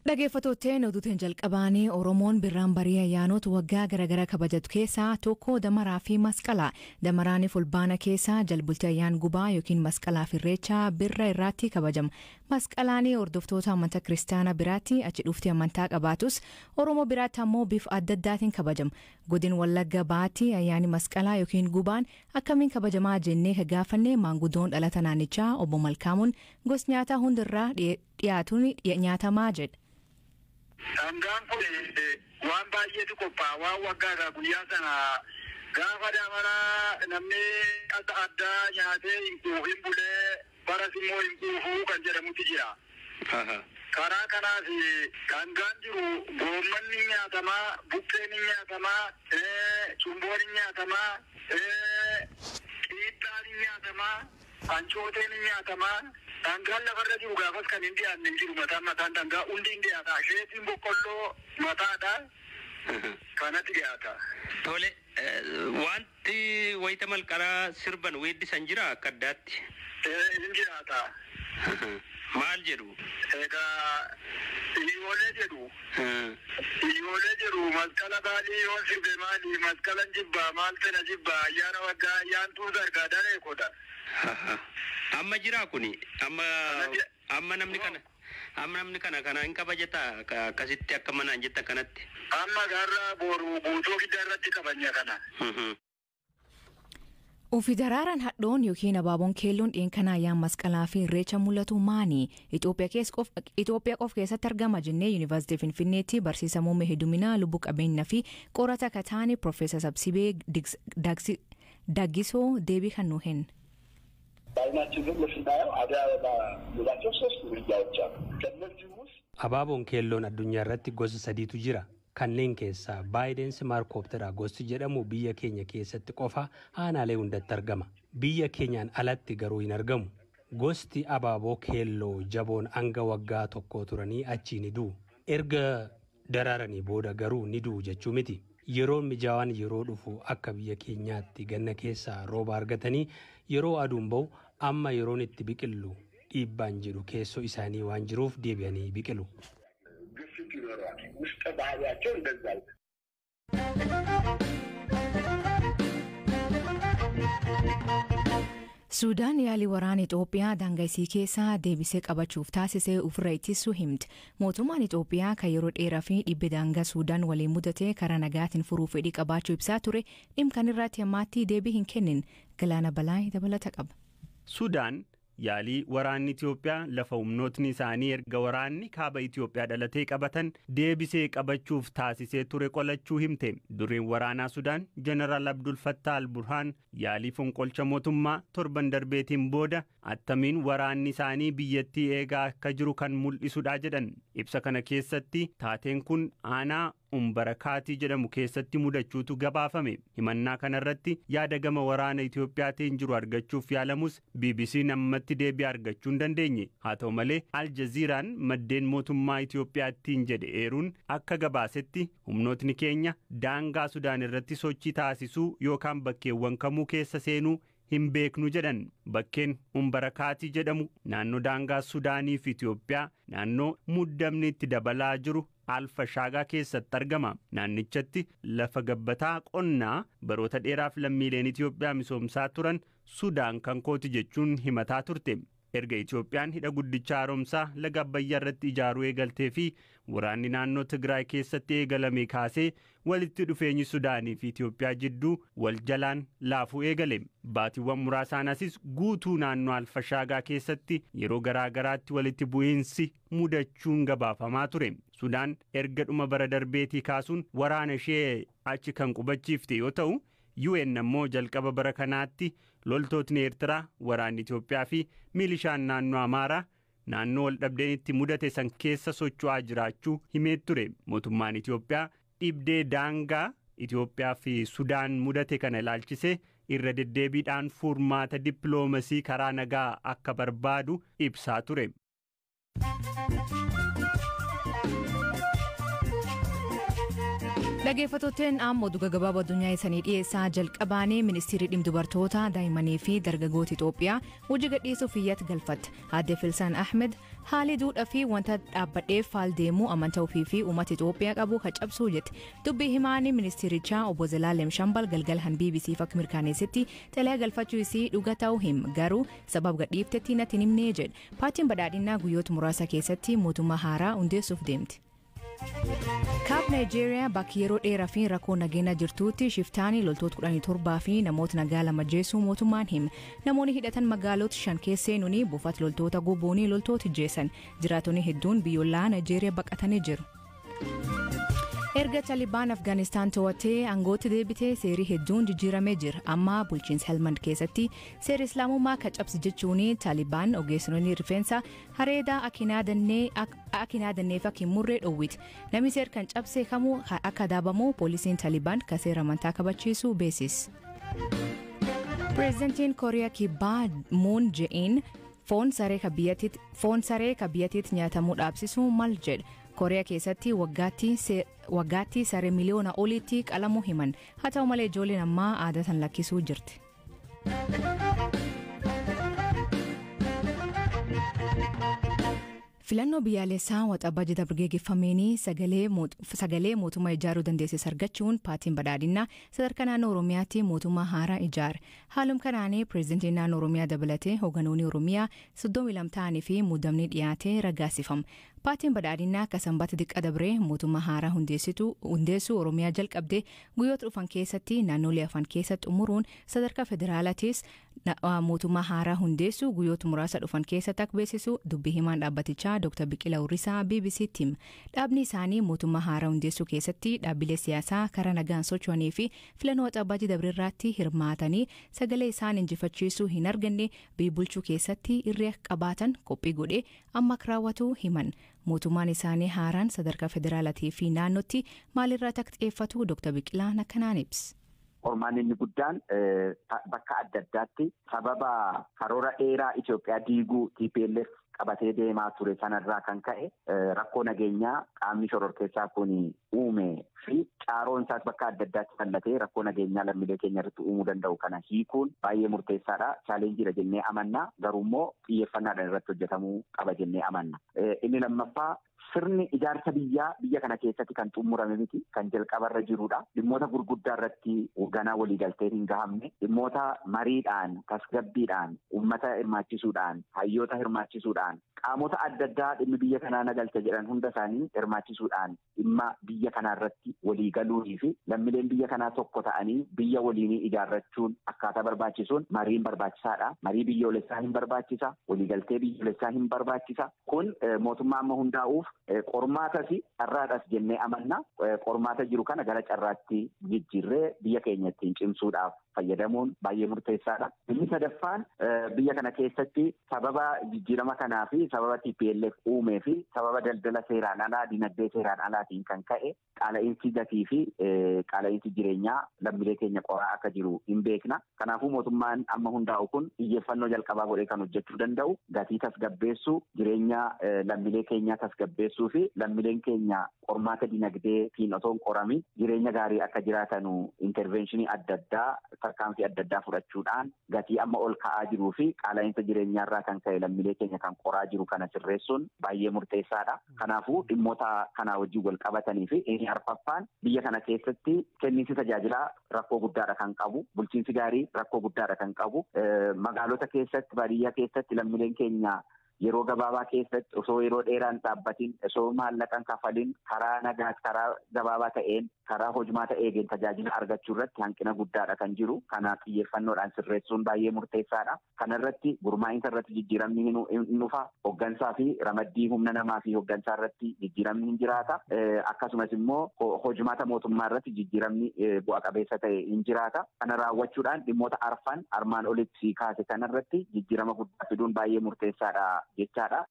Dhaggeeffattootni oduutiin jalqabaanii Oromoon birraan barii ayyaanota waggaa garaagaraa kabajatu keessaa tokko Damaraa fi Masqala. Damaraan fulbaana keessaa jalbultii ayyaan gubaa yookiin Masqalaa fi Irreechaa birra irratti kabajama. Masqalaan hordoftoota amantaa kiristaanaa biraatti achi dhufti amantaa qabaatus Oromoo biraatti ammoo bifa adda addaatiin kabajama. Godin Wallagga Baatti ayyaanni Masqalaa yookiin gubaan akkamiin kabajamaa jennee ka gaafanne maanguddoon dhalata naannichaa obbo Malkaamuun gosa nyaataa hundirraa dhiyaatuun nyaatamaa jedha. Dhangaan kun waan baay'eetu qophaa'a. Waan waggaadha guyyaa sana gaafa damaraa namni adda addaa nyaatee hin quufin bulee baras immoo hin quufuu kan jedhamutu jira. Karaa kanaaf dhangaan jiru goommanni ni nyaatamaa, buqqeen ni nyaatamaa, cumboon ni nyaatamaa, qiixxaan ni nyaatamaa, ancooteen ni nyaatamaa. Dhangaan lafarra jiru gaafas kan hin dhiyaanne hin jiru mataan mataan dhangaa hundi hin dhiyaata. Asheetiin boqqolloo mataadha. Kanatti dhiyaata. Tole, wanti wayita malqalaa sirban weeddisan jira akka addaatti. Hin jiraata. Maal jedhu? Egaa iyyoolee jedhu. Iyyoolee jedhu masqala baalii yoon sirbe maali masqalan jibbaa maal fena jibbaa ayyaana waggaa ayyaantuu zargaa daree kodha. Amma jira kuni amma namni kana amma namni kana kana hin kabajata akkasitti akka manaan jetta kanatti. Amma garra boru guutuu giddaa irratti kabajna kana. Ufi daraaraan hadhoon yookiin abaaboon keelloon dhiyeen ayyaan masqalaa fi irreecha mul'atu maani? Itoophiyaa qof keessatti argama jennee Yuunivarsiitii Finfinneetti barsiisa muummee hedduminaa lubbuu qabeenyaa fi qorata akka ta'an Piroofeesar Sabsibee Daggisoo deebii kan nu kenna. በአይናችን ዝም ስናየው አደይ አበባ የምንላቸው ሶስት ዝርያዎች አሉ። ከእነዚህም ውስጥ Abaaboon keelloon addunyaa irratti gosa sadiitu jira. Kanneen keessaa Bidens maarkooptera gosti jedhamu biyya keenya keessatti qofa aanaalee hundatti argama. Biyya keenyaan alatti garuu hin argamu. Gosti abaaboo keelloo jaboon hanga waggaa tokko turanii achii ni du'u. Erga daraaranii booda garuu ni du'u jechuu miti. Yeroon mijaawaan yeroo dhufu akka biyya keenyaatti ganna keessaa rooba argatanii yeroo aduun ba'u amma yeroon itti biqilu dhiibbaan jedhu keessoo isaanii waan jiruuf deebi'anii biqilu. ግፊት ይኖረዋል። ውስጠ ባህሪያቸው እንደዛ ነው። Suudaan yaalii waraana Itoophiyaa daangaa isii keessaa deebisee qabachuuf taasisee ofirra ittisuu himte. Mootummaan Itoophiyaa kan yeroo dheeraa fi dhibbe daangaa Suudaan waliin mudate karaa nagaatiin furuuf fedhii qabaachuu ibsaa ture dhimma kan irratti ammaatti deebii hin kennin. Galaana Balaa dabalata qaba. Sudaan yaalii waraanni Itoophiyaa lafa humnootni isaanii erga waraanni kaaba Itoophiyaa dhalatee qabatan deebisee qabachuuf taasisee ture qolachuu himte. Dureen waraanaa Sudaan Jeneraal Abdul Fattah al-Burhaan yaalii fonqolcha mootummaa torban darbeetiin booda attamiin waraanni isaanii biyyattii eegaa akka jiru kan mul'isudha jedhan. Ibsa kana keessatti taateen kun aanaa Umbarakaatii jedhamu keessatti mudachuutu gabaafame. Himannaa kanarratti yaada gama waraana Itoophiyaatiin jiru argachuuf yaalamus BBC'n ammatti deebii argachuu hin dandeenye. Haa ta'u malee Aljaziiraan maddeen mootummaa Itoophiyaattiin jedhe eeruun akka gabaasetti humnootni keenya daangaa Sudaan irratti sochii taasisuu yookaan bakkeewwan kamuu keessa seenuu hin beeknu jedhan. Bakkeen Umbarakaatii jedhamu naannoo daangaa Sudaanii fi Itoophiyaa naannoo muddamni itti dabalaa jiru Alfashaagaa keessatti argama. Naannichatti lafa gabbataa qonnaa baroota dheeraaf lammiileen Itoophiyaa misoomsaa turan Sudaan kan kooti jechuun himataa turte. Erga Itoophiyaan hidha guddicha haaromsaa laga Abbayyaa irratti ijaaruu eegaltee fi waraanni naannoo Tigraay keessatti eegalame kaasee walitti dhufeenyi Sudaanii fi Itoophiyaa jidduu wal jalaan laafuu eegale. Baatiiwwan muraasaan asis guutuu naannoo Alfashaagaa keessatti yeroo garaa garaatti walitti bu'iinsi mudachuun gabaafamaa ture. Sudaan erga dhuma bara darbeetii kaasuun waraana ishee achi kan qubachiifte yoo ta'u, UN ammoo jalqaba bara kanaatti loltootni Eertiraa, waraanni Itoophiyaa fi milishaan naannoo Amaaraa naannoo wal dhabdeen itti mudate san keessa socho'aa jiraachuu himee ture. Mootummaan Itoophiyaa dhibdee daangaa Itoophiyaa fi Sudaan mudate kana ilaalchisee irra deddeebiidhaan furmaata dippiloomasii karaa nagaa akka barbaadu ibsaa ture. Dhaggeeffattootni ammoo oduu gabaabaa addunyaa isanii dhiyeessaa jalqabaanii ministeerri dhimma dubartoota daa'immanii fi dargaggoota Itoophiyaa hojii gadhiisuuf iyyata galfatte. Aadde Filsaan Ahmed Haali duudhaa fi wanta dhaabbadheef faal deemuu amantaa ofii fi uummata Itoophiyaa qabu ka cabsuu jette. Dubbii himaanii ministeerichaa obbo Zalaalem Shambal galgal han BBCf akka mirkaneessetti xalayaa galfachuu isii dhuga ta'uu him garuu sabab gadhiiftetti natti hin himnee jedhe. Paartiin badhaadhinaa guyyoota muraasa keessatti mootummaa haaraa hundeessuuf deemti. Kaab Naayijeeriyaa bakki yeroo dheeraa fi rakkoo nageenya jirtuutti shiftaanii loltoota 17 fi namoota nagaa lama ajjeesuu mootummaan hime. Namoonni hidhatan magaalota shan keessa seenuun buufata loltoota gubuun loltoota ajjeesan. Jiraattonni hedduun biyyoolaa Naayijeeriyaa baqatanii jiru. Erga Taalibaan Afgaanistaan to'atee aangootti deebitee seerri hedduun jijjiiramee jira. Amma bulchiinsa Helmand keessatti seerri Islaamummaa ka cabse jechuun Taalibaan ogeessonni rifeensa hareedaa akka hin haadanneef akka hin murree dhoowwiti. Namni seera kan cabse kamuu akka adabamu poolisiin Taalibaan ka seera amantaa kabachiisu beeksise. Pireezidantiin Kooriyaa Kibbaa Muun Jae-in foon saree ka biyyattiitti nyaatamuu dhaabsisuu maal jedha? Kooriyaa keessatti waggaatti saree miliyoona olitti qalamuu himan. Haa ta'u malee ijoolleen ammaa aadaa san lakkisuu jirti. Filannoo biyyaalessaa waxabajji darbe geggeeffameen sagalee mootummaa ijaaruu dandeesses argachuun paartiin badhaadhinaa sadarkaa naannoo Oromiyaatti mootummaa haaraa ijaare. Haaluma kanaan pireezidantiin naannoo Oromiyaa dabalatee hoogganoonni Oromiyaa 32 ta'anii fi muudamni dhiyaatee raggaasifama. Paartiin badhaadhinaa akka sanbata xiqqaa dabree mootummaa haaraa hundeessuu Oromiyaa jalqabdee guyyoota dhufan keessatti naannolee afan keessatti xumuruun sadarkaa federaalaatiis mootummaa haaraa hundeessuu guyyoota muraasa dhufan keessatti akka beeksisu dubbii himaan dhaabbatichaa Dr. Biqilaa Hurrisaa BBC'tti hima. Dhaabni isaanii mootummaa haaraa hundeessuu keessatti dhaabbilee siyaasaa karaa nagaan socho'anii fi filannoo waxabajjii dabreerraatti hirmaatanii sagalee isaan injifachiisuu hin arganne biyya bulchuu keessatti irree qabaatan qophii godhee amma akka raawwatu himan. Mootummaan isaanii haaraan sadarkaa federaalaatii fi naannootti maalirraa akka xiyyeeffatu Dr. Biqilaan akkanaan ibsa. Qormaan inni guddaan bakka adda addaatti sababa karoora dheeraa Itoophiyaa diiguu TPLF qabatee deemaa ture sanarraa kan ka'e rakkoo nageenyaa qaamni shororkeessaa kun uume fi caaroon isaas bakka adda addaatti bal'atee rakkoo nageenyaa lammiilee keenya irratti uumuu danda'u kana hiikuun baay'ee murteessaadha. Chaalenjiidha jennee amanna. Garuummoo xiyyeeffannaadhaan irratti hojjetamuu qaba jennee amanna. Inni lammaffaa sirni ijaarsa biyyaa biyya kana keessatti kan xumurame miti, kan jalqabarra jirudha. Dhimmoota gurguddaa irratti ganaa waliigalteen hin gahamne, dhimmoota mariidhaan, tasgabbiidhaan, uummata hirmaachisuudhaan, hayyoota hirmaachisuudhaan, qaamota adda addaa dhimmi biyya kanaa nagalcha jedhan hunda isaanii hirmaachisuudhaan dhimma biyya kanaa irratti waliigaluunii fi lammiileen biyya kanaa tokko ta'anii biyya waliinii ijaarrachuun akkaataa barbaachisuun mariin barbaachisaadha. Marii biyyoolessaa hin barbaachisa. Waliigaltee biyyoolessaa hin barbaachisa. Kun mootummaa amma hundaa'uuf qormaatas carraadhas jennee amanna. Qormaata jiru kana gara carraatti jijjiirree biyya keenya ittiin cimsuudhaaf fayyadamuun baay'ee murteessaadha. Inni sadaffaan biyya kana keessatti sababa jijjiirama kanaa fi sababa TPLF uumee fi sababa daldala seeraan alaa, dinagdee seeraan alaatiin kan ka'e qaala'insi gatii fi qaala'insi jireenyaa lammiilee keenya qoraa akka jiru hin beekna. Kanaafuu mootummaan amma hundaa'u kun xiyyeeffannoo jalqabaa godhee kan hojjechuu danda'u gatii tasgabbeessuu, jireenya lammiilee keenyaa tasgabbeessuu fi lammiileen keenya qormaata dinagdeetiin osoo hin qoramin jireenya gaarii akka jiraatanu intervenshinii adda addaa tarkaanfii adda addaa fudhachuudhaan gatii amma ol ka'aa jiruu fi qaala'insa jireenyaarraa kan ka'e lammiilee keenya kan qoraa jiru kana sirreessuun baay'ee murteessaadha. Kanaafuu dhimmoota kanaa wajjin wal qabatanii fi inni arfaffaan biyya kana keessatti kenniinsi tajaajilaa rakkoo guddaadha kan qabu, bulchiinsi gaarii rakkoo guddaadha kan qabu, magaalota keessatti, baadiyyaa keessatti lammiileen keenya yeroo gabaabaa keessatti osoo yeroo dheeraan dhaabbatiin, osoo maallaqaan kafalin, karaa nagaas karaa gabaabaa ta'een, karaa hojmaata eegeen tajaajila argachuu irratti hanqina guddaadha kan jiru. Kana xiyyeeffannoodhaan sirreessuun baay'ee murteessaadha. Kana irratti gurmaa'insa irratti jijjiiramni hin dhufa. Hoggansaa fi ramaddii humna namaa fi hoggansaa irratti jijjiiramni hin jiraata. Akkasumas immoo hojmaata mootummaa irratti jijjiiramni bu'a qabeessa ta'e hin jiraata. Kana raawwachuudhaan dhimmoota arfan armaan olitti kaase kana irratti jijjiirama guddaa fiduun baay'ee murteessaadha jechaadha.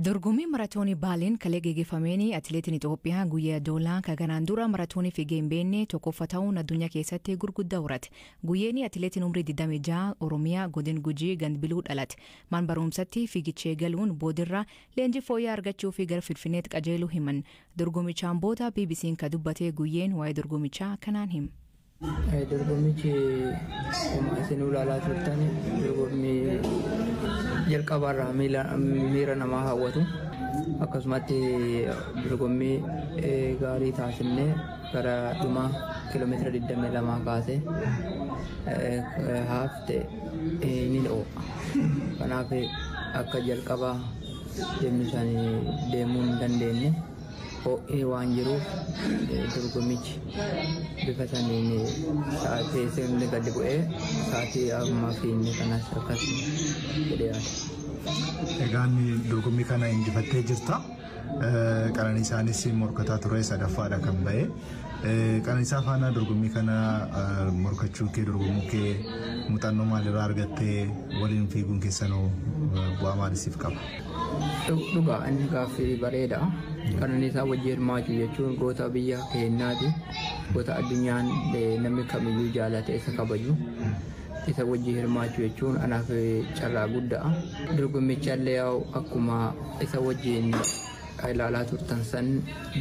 Dorgommii maratoonii Baaleen kalee geggeeffameen atileetiin Itoophiyaa Guyyaa Doolaa kan kanaan dura maratoonii fiigee hin beekne tokkoffaa ta'uun addunyaa keessatti gurguddaa horate. Guyyeen atileetiin umrii 26 Oromiyaa godin Gujii Gandbiluu dhalate. Maan barumsatti fiigichee galuun boodirra leenjii fooyya'aa argachuu fi gara Finfinneetti qajeeluu himan. Dorgommichaan booda BBC'n kan dubbate Guyyeen waa'ee dorgommichaa kanaan hima. Dorgommichi akkuma isin ilaalaa turtan dorgommii jalqabaarraa miira namaa hawwatu, akkasumatti dorgommii gaarii taasifnee gara dhuma kiiloomeetira 22 kaasee haafte ni ho'a. Kanaaf akka jalqabaa deemnu sanii deemuu hin dandeenye. Ho'ee waan jiruuf dorgommichi bifa saniin sa'aatii sirni gadi bu'ee sa'aatii ammaa fiinne kanas akkas jedhee yaada. Egaan dorgommii kana injifattee jirta. Qananiisaanis morkataa ture, sadaffaadha kan ba'e. Qananiisaa faana dorgommii kana morkachuu kee, dorgomuu kee, muuxannoo maalirraa argattee? Waliin fiiguun keessanoo bu'aa maalii siif qaba? Dhugaa inni gaaffii bareeda. Qananiisaa wajjin hirmaachuu jechuun goota biyya keenyaati. Goota addunyaan namni kamiyyuu jaalate isa kabaju. Isa wajjin hirmaachuu jechuun anaaf carraa guddaa. Dorgommicha illee akkuma isa wajjin ilaalaa turtan san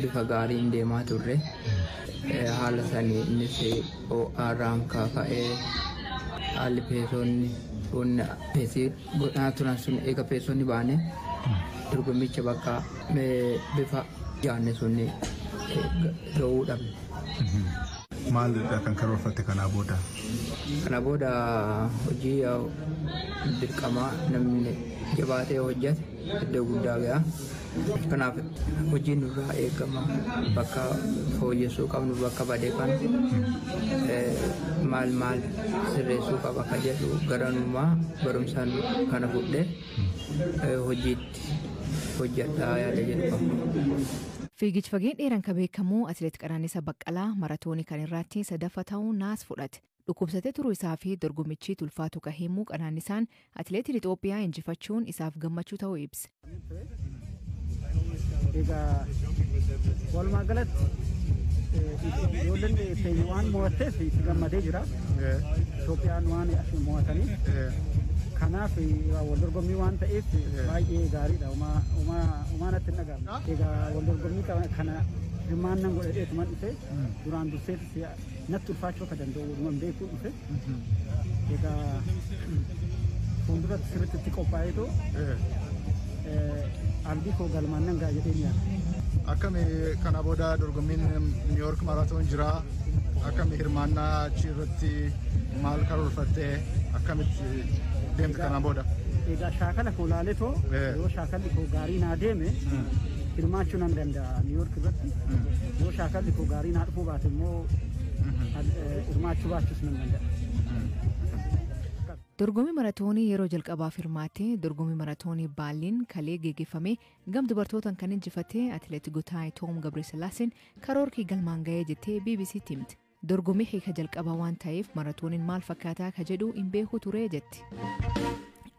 bifa gaariin deemaa turre. Haala sanii innis ho'aarraan ka'ee haalli peesonni peesii godhaa turan sun eega peesonni baane dorgommicha bakka bifa jaanne sun ga'uu dhabne. Maalidha kan karoorfatte kanaa booda? Kana booda hojii dirqamaa, namni jabaatee hojjete iddoo guddaa ga'a. Kanaaf hojiin nurraa eegama, bakka fooyyessuu qabnu, bakka badee kan maal maal sirreessuu qaba ka jedhu garanumaa barumsaan kana fudhee hojiitti hojjedhaa yaada jedhu qaba. Fiigichi fageen dheeraan kan beekamu Atileet Qananiisaa Baqqalaa maratoonii kan irratti sadaffaa ta'uun naas fudhate. Dhukkubsatee turuu isaa fi dorgommichi ulfaatu kan himu Qananiisaan, atileetiin Itoophiyaa injifachuun isaaf gammachuu ta'uu ibsa. Egaa walumaa galatti ijoolleen keenya waan mo'atteef itti gammadee jira. Itoophiyaan waan asii mo'ataniif. Kanaaf wal dorgommii waan ta'eef baay'ee gaariidha. Homaa natti hin dhaga'amne. Egaa wal dorgommii kana hirmaannaan godhadheetuman dhufe, duraan durseetis natti ulfaachuu akka danda'u waan beekuu dhufe. Egaa fuulduratti sirriitti itti qophaa'eetu abdii koo galmaan nan ga'a jedheen yaada. Akkami kana booda dorgommiin New York Marathon jira. Akkami hirmaannaa achi irratti maal karoorfattee, akkamitti deemte kana booda? Egaa shaakala koo laaletoo yoo shaakalli koo gaarii naa deeme hirmaachuu nan danda'a New York irratti. Yoo shaakalli koo gaarii naa dhufuu baate immoo hirmaachuu baachuus nan danda'a. Dorgommii maratoonii yeroo jalqabaaf hirmaatte, dorgommii maratoonii Baarliin kalee geggeeffame gam dubartootaan kan injifate atileet Gotaayitoom Gabresillaaseen karoorkii galmaan ga'ee jettee BBCtti himte. Dorgommii hiika jalqabaa waan ta'eef maratooniin maal fakkaataa ka jedhu hin beeku ture jetti.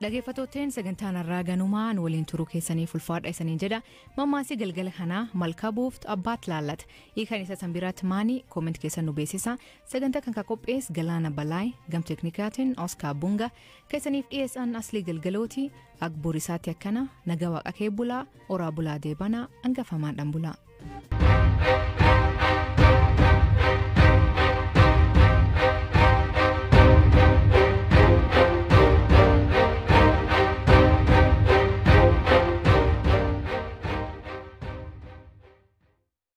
Dhaggeeffattootni, sagantaan har'aa ganumaan waliin turuu keessaniif ulfaadha isaniin jedha. Mammaasii galgala kanaa "Malkaa buuftu abbaat laallata." Hiikan isa sanbiraatti maanii? Comment keessan nu beeksisa. Sagantaa kan qophees Galaana Balaay, gam teeknikaatiin Oskaar Bunga, keessaniif dhiyeessan Aslii Galgalooti. Akborisaatti akkana naga waaqa kee bulaa, oraa bulaa, deebanaa hangafamaadhaan bulaa.